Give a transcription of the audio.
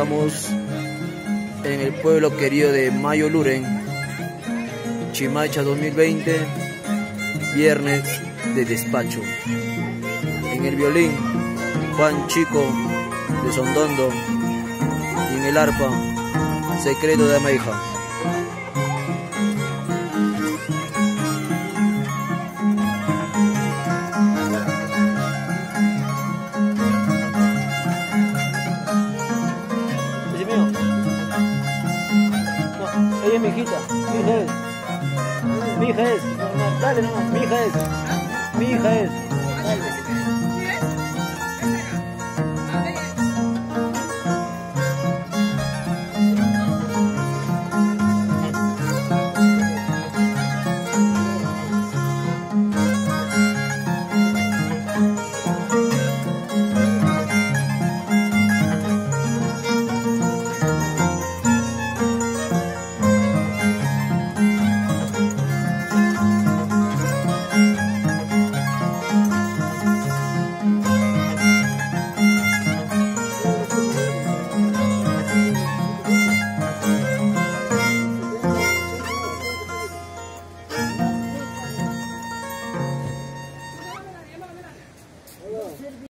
Estamos en el pueblo querido de Mayo Luren, Chimacha 2020, viernes de despacho. En el violín, Juan Chico de Sondondo, y en el arpa, Secreto de Ameija. Ese es mío. No, ella es mi hijita, mi hija es. Mi hija es. No, no, dale nomás, mi hija es. Mi hija es.